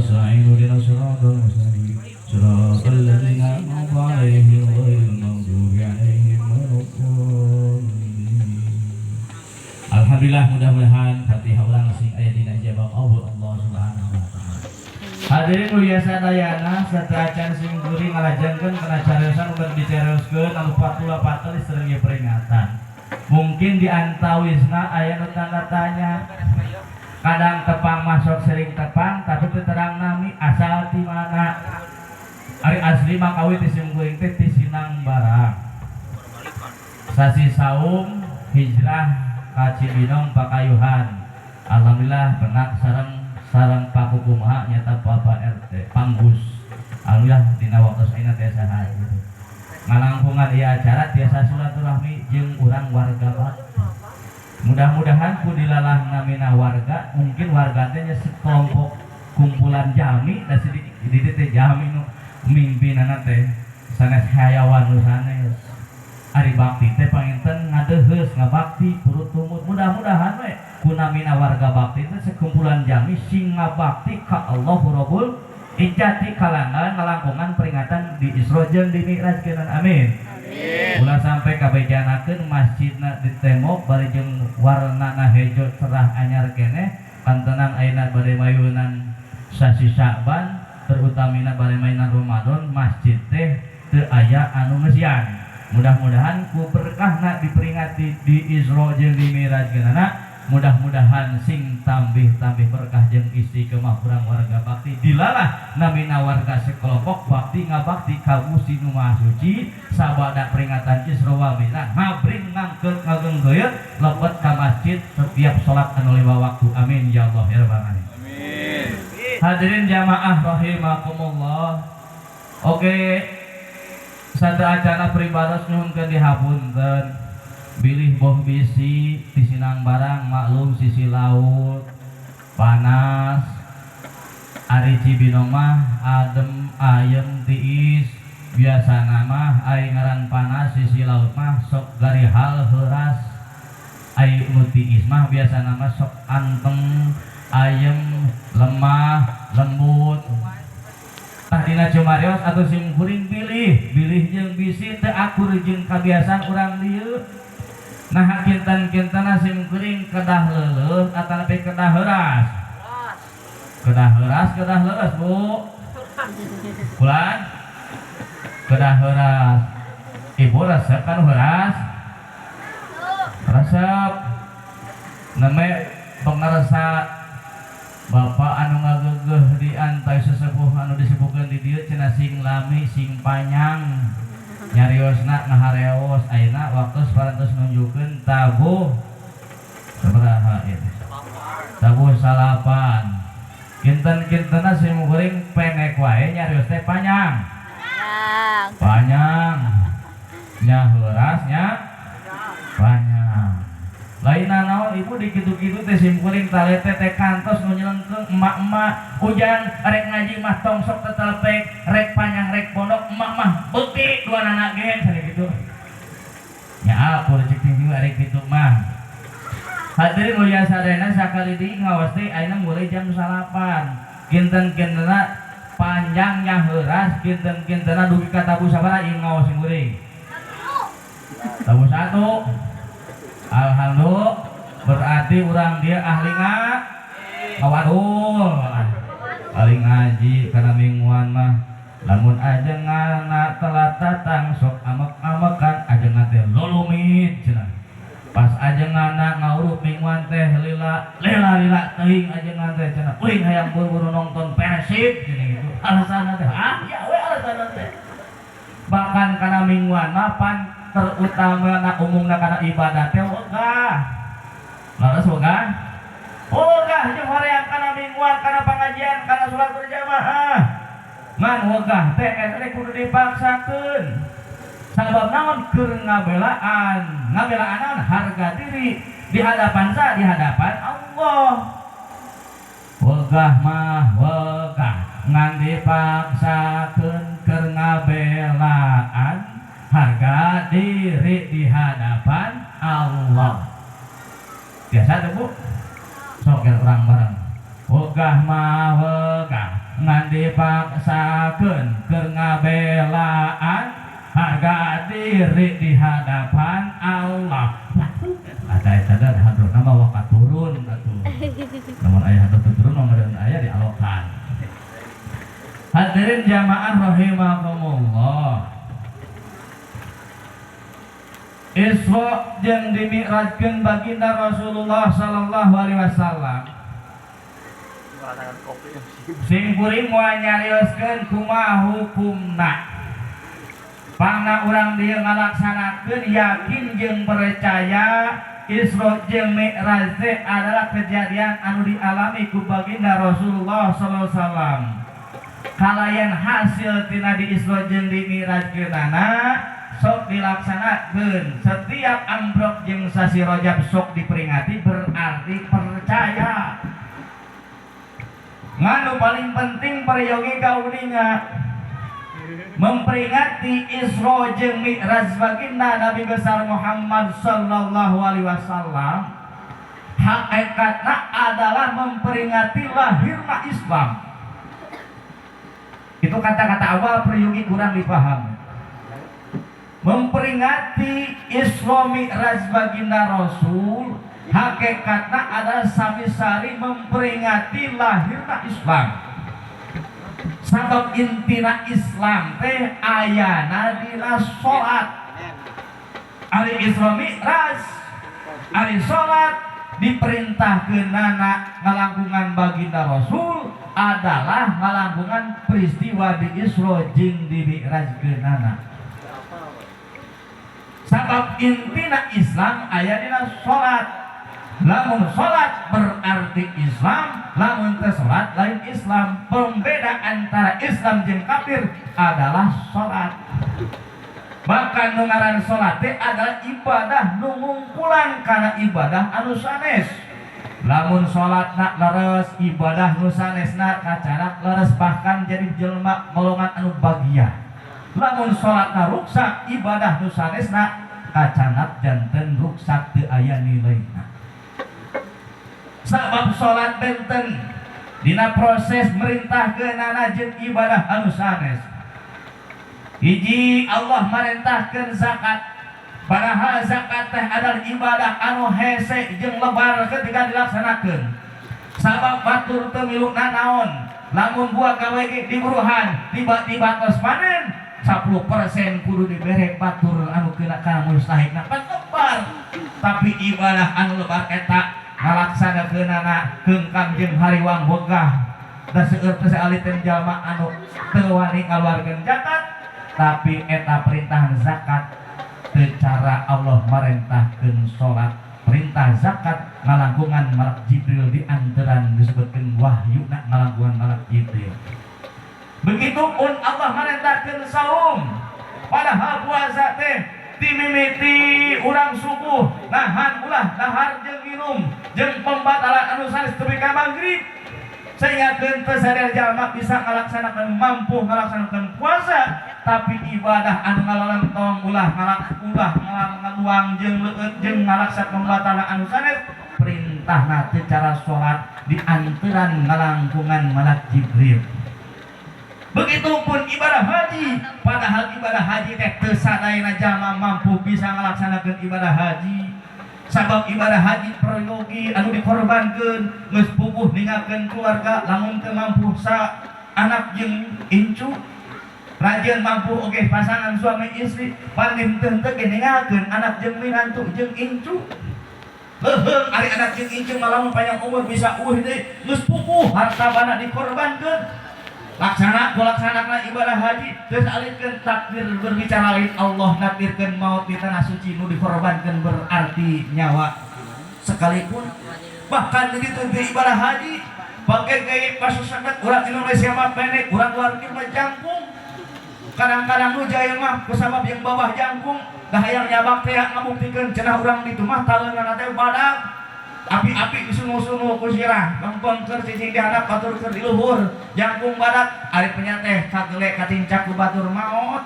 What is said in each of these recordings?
نستعين اهدنا الصراط المستقيم صراط الذين أنعمت عليهم غير المغضوب عليهم ولا الضالين. Alhamdulillah, mudah-mudahan Fatihah urang sing aya dina ijabah Allah Allah Subhanahu wa taala. Hadirin mulia sadayana, sateuacan sim kuring ngalajengkeun kana cariosan nu bade dicarioskeun anu patula patel sareng peringatan. Mungkin di antawisna aya nu tanda tanya. Kadang tepang masuk, sering tepang, tapi teu terang nami asal ti mana. Ari asli mah kawit ti sim kuring teh ti Sinang Barang. Sasi saum hijrah ka Cibinong Pakayuhan. Alhamdulillah pernah sareng sareng pakukumaha nyata Bapak RT Panggus. Alhamdulillah dina waktu ayeuna tiasa hadir. Ngalangkungan ieu acara tiasa silaturahmi jeung urang warga Bakti. Mudah-mudahan ku dilalah namina warga, mungkin warga teh nya sekelompok kumpulan jalmi da di di teh jalmi nu mimpinana teh sanes hayawan nu sanes. Ari bakti teh panginten ngadeuheus, ngabakti turut tumut. Mudah-mudahan we ku namina warga bakti teh sekumpulan jalmi sing ngabakti ka Allahu Rabbul Izzati kalangan ngalangkungan peringatan di Isra jeung di Mi'raj keunan, amin. Ulah sampai kabejanakeun masjidna di tembok bari jeung warnana hejo cerah anyar keneh kantenan ayeuna bade mayunan sasi Sya'ban, terutamina bade mayunan Ramadan, masjid teh teu aya anu ngeusian. Mudah-mudahan ku berkahna diperingati di Isra jeung di Mi'raj geunana, mudah-mudahan sing tambih-tambih berkah jeung istiqomah urang warga bakti dilalah namina warga sekelompok bakti ngabakti ka Gusti Nu Maha Suci sabada peringatan Isra wal Mi'raj ngabring ngangkeut ngageunggeuyeuh lebet ka masjid setiap salat anu lima waktu, amin ya Allah ya rabbal alamin. Amin. Hadirin jamaah rahimakumullah. Oke, sateuacanna pribados nyuhunkeun dihapunten bilih boh bisi di Sinang Barang, maklum sisi laut panas. Ari Cibinong mah adem ayem tiis. Biasana mah ai ngaran panas sisi laut mah sok garihal heuras, ai nu tiis mah biasana mah sok anteng ayem lemah lembut. Tah, dina cumarios atau sim kuring pilih bilih jeung bisi teu akur jeung kabiasaan urang dieu. Nah, kinten-kintena sim kuring kedah leuleus atanapi kedah heuras? Kedah heuras, kedah leuleus, Bu? Bulan kedah heuras. Ibu resep kan heuras? Resep. Neme pengersa Bapak anu ngagegeh di antai sesepuh anu disepuhkeun di dieu cenah sing lami sing panjang nyariosna ngahareos. Ayeuna waktu parantos nunjukkeun tabuh sabaraha ieu? Tabuh 9. Kinten-kintena sim kuring pendek wae nyarios teh panjang. Panjang. Panjang nya, heuras nya, panjang. Lain naon, Ibu, di kitu-kitu teh sim kuring talete teh kantos nu nyelengkeung emak-emak. "Ujang, rek ngaji mah tong sok tetelepek, rek panjang rek pondok, emak mah beuki dua anak ge," sana gitu nya. Aku cek tinggi arek kitu mah. Hadirin mulia sadayana, sakali deui ngawas teh ayeuna mulai jam 9. Kinten-kintena panjangnya heuras, kinten-kintena dugi ka tabuh sabaraha ieu ngawas sim kuring? Tabuh 1. Alhamdulillah, berarti urang dia ahli ngawadul, ahli ngaji. Karena mingguan mah lamun ajengan telat datang sok amek-amekan, ajengan teh lolumit cenah. Pas ajengan ngaurup mingguan teh lila lila lila teuing ajengan teh cenah, "Uing hayang buru-buru nonton Persib," cenah gitu alasanna teh. Ah ya we alasanna teh. Bahkan kana mingguan mah pan terutama na umumna kana ibadah teh wegah. Laras wegah, wegah jeung hoream kana mingguan, kana pengajian, kana salat berjamaah. Ngan wegah teh eta kudu dipaksakeun. Sabab naon? Keur ngabelaan, ngabelaan naon? Harga diri di hadapan sa, di hadapan Allah. Wegah mah wegah ngan dipaksakeun keur ngabelaan harga diri di hadapan Allah. Biasa tuh, Bu, sok urang bareng. Wegah mah wegah. Dipaksakeun keur ngabelaan harga diri di hadapan Allah. Waduh, ada eta da hadrohna mah wakat turun atuh. Namun aya hadroh teu turun mah meureun aya dialokan. Hadirin jamaah rahimakumullah. Isra jeung dimi'rajkeun baginda Rasulullah sallallahu alaihi wasallam. Sing kuring moal nyarioskeun kumaha hukumna. Pangna urang dieu ngalaksanakeun yakin jeung percaya Isra jeung Mi'raj teh adalah kejadian anu dialami ku baginda Rasulullah sallallahu alaihi wasallam. Kalayan hasil tina di Isra jeung di Mi'rajkeunana sok dilaksanakeun setiap ambrok jeung sasi Rajab, sok diperingati, berarti percaya. Ngan nu paling penting peryogi kauninga, memperingati Isra jeung Mi'raj baginda Nabi besar Muhammad sallallahu alaihi wasallam hakikatna adalah memperingati lahirna Islam. Itu kata-kata awal peryogi kurang dipahami. Memperingati Isra Mi'raj baginda Rasul hakikatna adalah sami-sari memperingati lahirna Islam, sabab intina Islam teh ayana dina salat. Ari Isra Mi'raj, ari salat diperintahkeunana ngalangkungan baginda Rasul adalah ngalangkungan peristiwa di Isra jeung di Mi'rajkeunana, sabab intina Islam aya dina salat. Lamun salat berarti Islam, lamun teu salat lain Islam. Pembeda antara Islam jeung kafir adalah salat. Bahkan nu ngaran salat teh adalah ibadah nu ngungkulan kana ibadah anu sanes. Lamun salatna leres, ibadah nu sanesna kacanak leres, bahkan jadi jelema golongan anu bagia. Lamun salatna ruksak, ibadah nu sanesna kacanak janten ruksak, teu aya nilaina, sabab salat benten dina proses merintahkeunana jeung ibadah anu sanes. Hiji, Allah merintahkeun zakat, padahal zakat teh adalah ibadah anu hese jeung lebar ketika dilaksanakeun, sabab batur teu milu nanaon. Lamun buah gawe ge diburuhan, tiba-tiba tos panen 10% kudu dibere batur anu kena kana mustahikna, pan lebar. Tapi ibadah anu lebar eta ngalaksanakeunana keungkam jeung hariwang wegah da seueur teh saaliteun jalma anu teu wani ngaluarkeun zakat. Tapi eta perintahan zakat secara Allah merintahkeun salat, perintah zakat ngalangkungan malak Jibril, di antaran disebutkan wahyu nak ngalangkungan malak Jibril. Begitupun Allah merintahkeun saum, padahal puasa teh dimimiti urang subuh nahan ulah dahar jeung minum jeung pembatalan anu sanes tepi ka maghrib, sehingga teu sadar jalma bisa ngalaksanakeun, mampu ngalaksanakeun puasa. Tapi ibadah anu ngalalentong ulah ngalak ulah ngaluang jeung leueut jeung ngalaksa pembatalan anu sanes, perintahna teh cara salat dianteran ngalangkungan malak Jibril. Begitupun ibadah haji, padahal ibadah haji teh teu sadayana jalma mampu bisa ngalaksanakeun ibadah haji, sabab ibadah haji peryogi anu dikorbankeun, geus puguh ninggalkeun keluarga, lamun teu mampu sa anak jeung incu, rajin mampu oge pasangan suami istri, paling teu henteu ge ninggalkeun anak jeung minantu jeung incu. Leuheung ari anak jeung incu mah lamun panjang umur bisa eueuh deui. Geus puguh harta bana dikorbankeun, laksana laksanakan ibadah haji, terus alihkeun takdir berbicara lain, Allah nakdirkeun maut di tanah suci, nu dikorbankeun berarti nyawa sekalipun. Bahkan begitu di ibadah haji pakai gaya pasusakat urang Indonesia mah pendek, urang luar negeri mah jangkung. Kadang-kadang nu jaya mah kusabab yang bawah jangkung dah hayang nyabak teh ngabuktikeun cenah urang ditu mah taleunana teh badag api-api disunu-sunu ku sirah lempeng keur cicing di handap, batur keur di luhur, jangkung badak. Ari penya teh kagele katincak ku batur maot.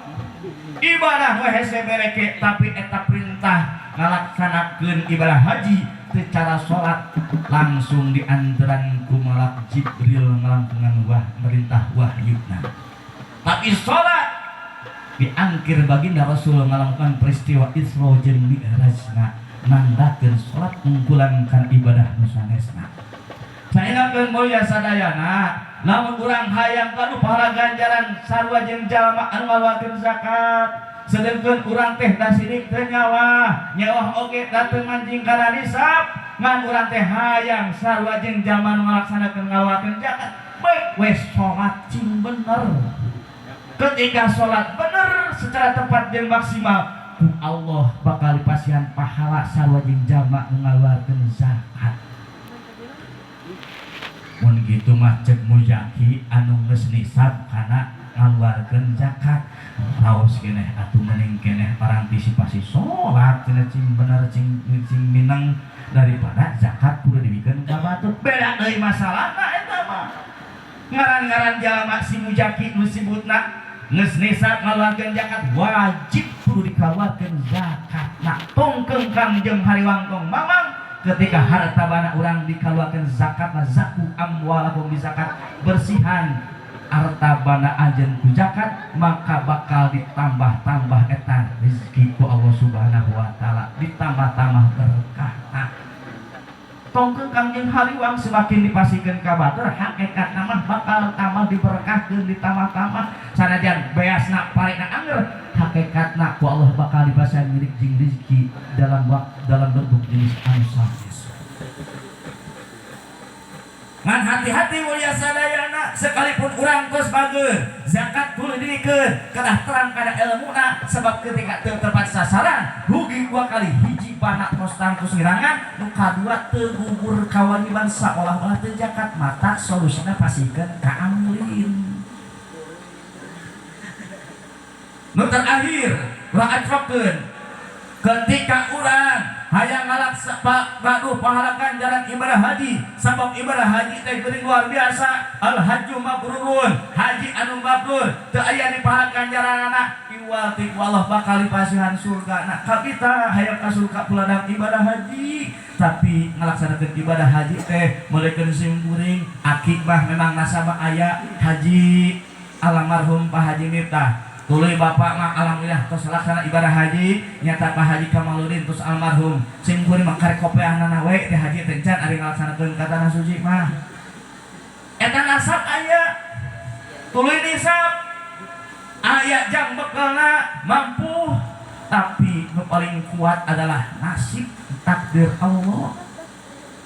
Ibadah we hese bereke, tapi eta perintah ngalaksanakeun ibadah haji. teu cara salat langsung diantaran ku malak Jibril ngalangkungan wah merintah wahyuna. Tapi salat diangkir baginda Rasul ngalakukan peristiwa Isra jeung Mi'rajna, nandakeun salat ungkulan kana ibadah nu sanesna. Saingakeun mulia sadayana, lamun urang hayang gaduh pahala ganjaran sarua jeung jalma anu ngaluarkeun zakat, sedengkeun urang teh da sirik teu nyawah, nyawah oge da teu manjing kana nisab, ngan urang teh hayang sarua jeung jalma anu ngalaksanakeun ngaluarkeun zakat, baik we salat cing bener. Ketika salat bener secara tepat jeung maksimal, ku Allah bakal dipasihan pahala sarua jeung jalma nu ngaluarkeun zakat. Mun gitu mah cek muzaki anu geus nisab kana ngaluarkeun zakat, raos keneh atuh mending keneh parantisipasi salat cenah cing bener cing cing mineng daripada zakat kudu dibikeun ka batur. Beda deui masalahna eta mah. Ngaran-ngaran jalma si muzaki nu sibutna geus nisab ngaluarkeun zakat wajib kudu dikaluarkeun zakatna. Tong kengkang jeung hariwang tong mamang ketika harta bana urang dikaluarkeun zakatna, zaku amwalakum bi zakat, bersihan harta bana anjeun ku zakat, maka bakal ditambah-tambah eta rezeki ku Allah Subhanahu wa taala, ditambah-tambah berkah. Tong kengkang jeung hariwang semakin dipasikeun ka batur hakikatna mah bakal tambah diberkahkeun, ditambah-tambah sanajan beasna parena anger, hakikatna ku Allah bakal dipasihan milik jeung rezeki dalam waktu dalam bentuk jenis anu sanes. Ngan hati-hati mulia sadayana, sekalipun urang tos bager zakat kudu dibikeun, kedah terang kana ilmuna, sebab ketika teu tepat sasaran rugi dua kali. Hiji, bana tos tangtus ngirangan, nu kadua teu gugur kawajiban saolah-olah teu zakat, mata solusina pasikeun ka amlin. Nu terakhir urang acrokeun, ketika urang hayang ngalaksa gaduh pahala ganjaran ibadah haji, sabab ibadah haji teh geuning luar biasa, al hajju mabrurun, haji anu mabrur teu aya di pahala ganjaranana iwal ti ku Allah bakal dipasihan surga. Nah, kabita hayang ka surga puladang ibadah haji, tapi ngalaksanakeun ibadah haji teh meulekeun simkuring aki mah memang nasabah aya haji almarhum Pak Haji Miftah. Tuluy bapak mah alhamdulillah tos laksana ibadah haji nyata Pak Haji Kamaludin tos almarhum. Sim kuring mah karek kopeahnana we teh haji teh can ari ngalaksanakeun ka tanah suci mah. Eta nasab aya, tuluy nisab aya, jang bekalna mampu, tapi nu paling kuat adalah nasib takdir Allah.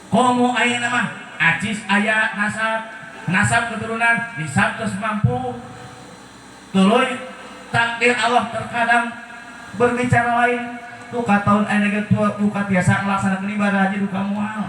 Komo ayeuna mah acis aya nasab, nasab keturunan nisab tos mampu, tuluy takdir Allah terkadang berbicara lain, duka tahun ayeuna ge duka tiasa ngalaksanakeun ibadah haji duka moal.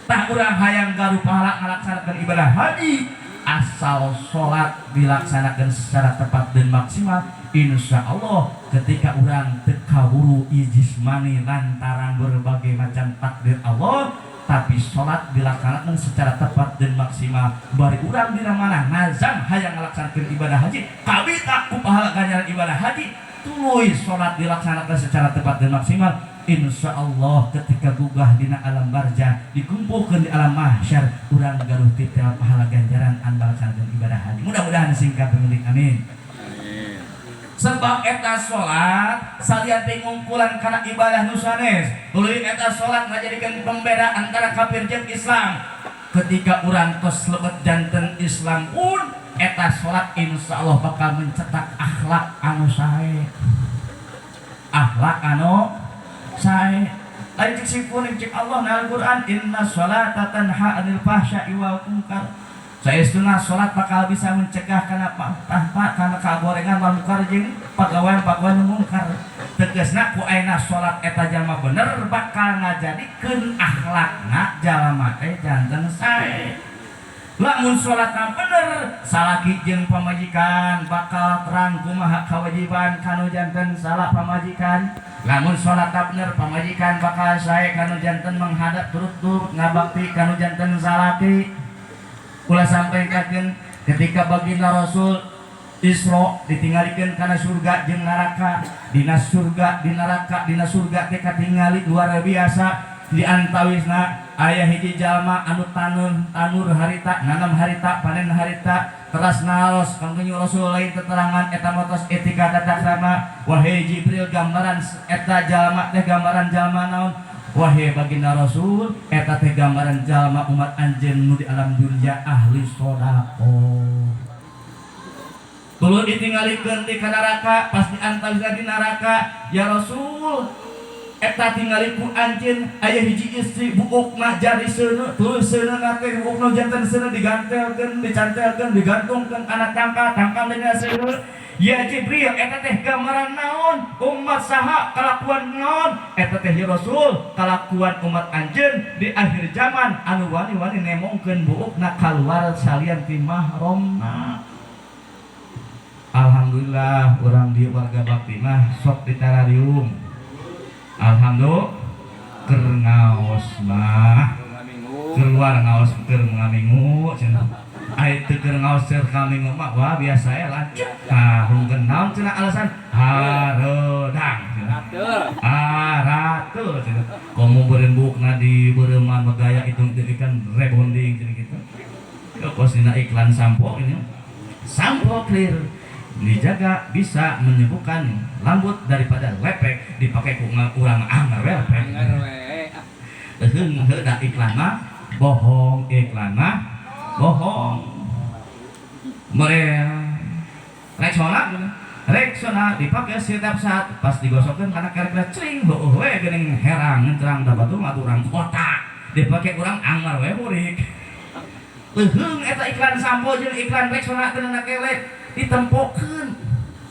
Tah, urang hayang gaduh pahala ngalaksanakeun ibadah haji, asal sholat dilaksanakan secara tepat dan maksimal, insya Allah ketika urang teu kaburu jismani lantaran berbagai macam takdir Allah, tapi sholat dilaksanakan secara tepat dan maksimal, bari urang dina mana ngazam hayang ngalaksanakeun ibadah haji, kabita ku pahala ganjaran ibadah haji, tuluy sholat dilaksanakan secara tepat dan maksimal, insya Allah ketika gugah dina alam barzah, dikumpulkan di alam mahsyar, urang gaduh titel pahala ganjaran anu ngalaksanakeun ibadah haji. Mudah-mudahan singkat pemilik, amin. Sebab eta salat salian teh ngungkulan kana ibadah nu sanes, tuluy eta salat ngajadikeun pembeda antara kafir jeung Islam. Ketika urang tos lebet janten Islam pun eta salat insya Allah bakal mencetak akhlak anu sae, akhlak anu sae. Lain cek sipun, cek Allah na Al-Qur'an, inna sholata tanha anil fahsya'i wal munkar. Saestuna salat bakal bisa mencegah kana tanpa kana kagorengan wal munkar jeung pagawean-pagawean nu mungkar. Tegasna ku ayeuna salat eta jalma bener bakal ngajadikeun akhlakna jalma teh janten sae. Lamun salatna bener, salaki jeung pamajikan bakal terang kumaha kewajiban kanu janten salah pamajikan. Lamun salatna bener, pamajikan bakal sae kanu janten menghadap turut-turut ngabakti kanu janten salaki. Kula sampaikan, ketika baginda Rasul Isra ditinggalikeun kana surga jeung neraka, dina surga, di neraka, dina surga teh katingali luar biasa. Di antawisna aya hiji jalma anu tanun tanur harita, nanam harita, panen harita, teras naros Kangjeng Rasul lain teterangan eta mah tos etika tata krama. Wahai Jibril, gambaran eta jalma teh gambaran jalma naon? Wahai baginda Rasul, eta teh gambaran jalma umat anjeun nu di alam dunia ahli sedekah. Tuluy ditinggalikeun di ka neraka. Pas di antawisna di neraka, ya Rasul, eta tingali ku anjeun aya hiji istri buukna jadi seuneu. Tuluy seuneu teh buukna janten seuneu, digantelkeun, dicantelkeun, digantungkeun kana tangkal, tangkal dina seuneu. Ya Jibril, eta teh gambaran naon, umat saha, kalakuan naon eta teh? Ya Rasul, kalakuan umat anjeun di akhir zaman anu wani-wani nemongkeun buukna kaluar salian ti mahromna. Alhamdulillah, urang di warga bakti mah sok ditarariung. Alhamdulillah, keur ngaos mah keluar ngaos keur ngamingu cenah. Ai teu keur ngaos keur ngamingu mah, wah, biasa ya, lanjut. Nah, hungkeun naon cenah, alasan hareudang cenah. Arateul cenah. Komo beureum buukna di beureuman megaya itu kan rebonding cenah gitu. Ya, kos dina iklan sampo ini. Sampo Clear dijaga bisa menyembuhkan rambut daripada lepek, dipakai ku urang anger we lepek. Anger we. Heuh heuh, da iklan mah bohong, iklan mah bohong. Mere Rexona gitu. Rexona dipakai setiap saat, pas digosokkeun kana kerek cering, heueuh we geuning herang terang, da batur mah urang kota dipakai urang anger we burik. Leuheung eta iklan sampo jeung iklan Rexona teh na kelek ditempokeun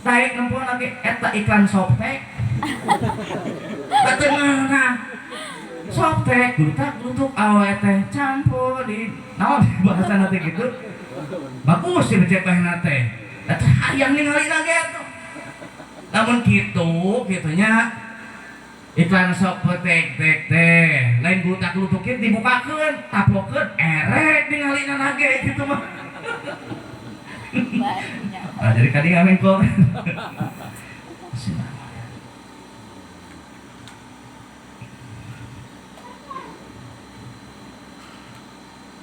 daek nempona ge eta iklan Softex. Teu mana Softex glutak glutuk awe teh campur di naon bahasa teh gitu, bagus sih cepehna teh, eta hayang ningali lagi atuh. Lamun kitu kitunya iklan Softex tek teh lain glutak glutukin, dibukakeun, taplokeun, erek ningalina ge gitu mah. Nah, jadi kadi ngamengko.